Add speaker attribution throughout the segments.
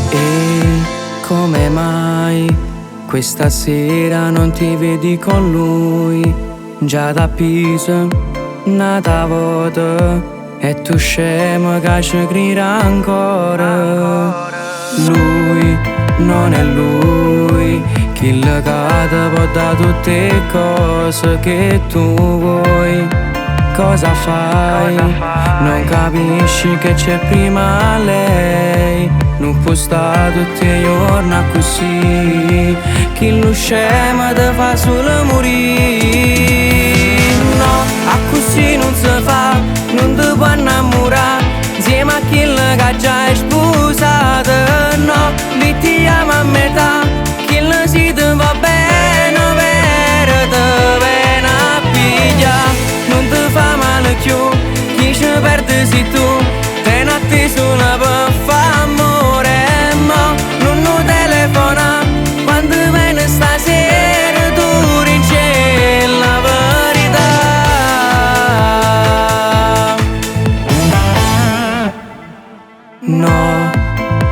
Speaker 1: E come mai questa sera non ti vedi con lui? Già da Pisa, n'ata vota, e tu scemo che ci grida ancora. Lui non è lui, chi che ti può dare tutte cose che tu vuoi. Cosa fai? Non capisci che c'è prima lei? Non può stare tutti i giorni così. Chi lo scemo ti fa solo morire. No, a così non si fa, non ti può innamorare. Insieme a chi che già è sposato. No, li ti ama a metà. Chi lo si ti va bene, vero, te viene a pigliare. Non ti fa male più, chi ci perde sei tu. Te ne sola per fa amore, ma non lo telefona. Quando viene stasera tu rince la verità. No,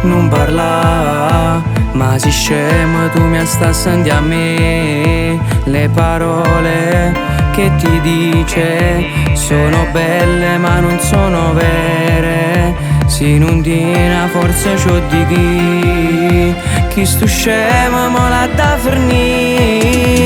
Speaker 1: non parla, ma si scemo tu mi sta sentendo a me. Le parole che ti dice sono belle ma non sono vere. Se non tiene forza c'ho di chi, chi sto scemo mo l'ha da fornì.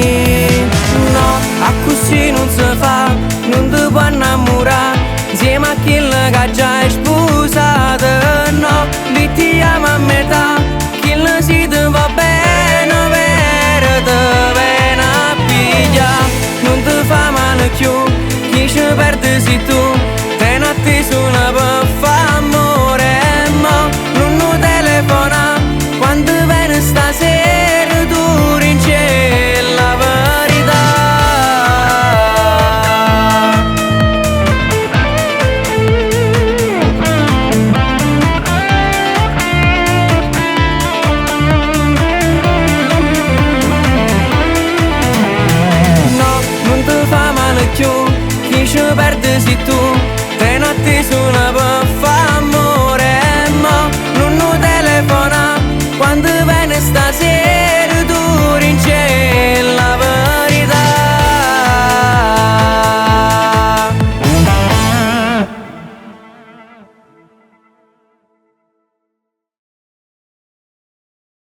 Speaker 1: No, a così non si fa, non ti può innamorare. Insieme a chi che già è sposato. No, li ti ama a metà. Chi lo si ti va bene, vero, te viene a pigliare. Non ti fa male più, chi ci perde sei tu. Te ne sola per fa amore, ma non lo telefona. Quando viene stasera tu rince la verità. No, non ti fa male più, chi ci perde sei tu. Te ne sola per fa amore, ma non lo telefona. Quando viene stasera tu rince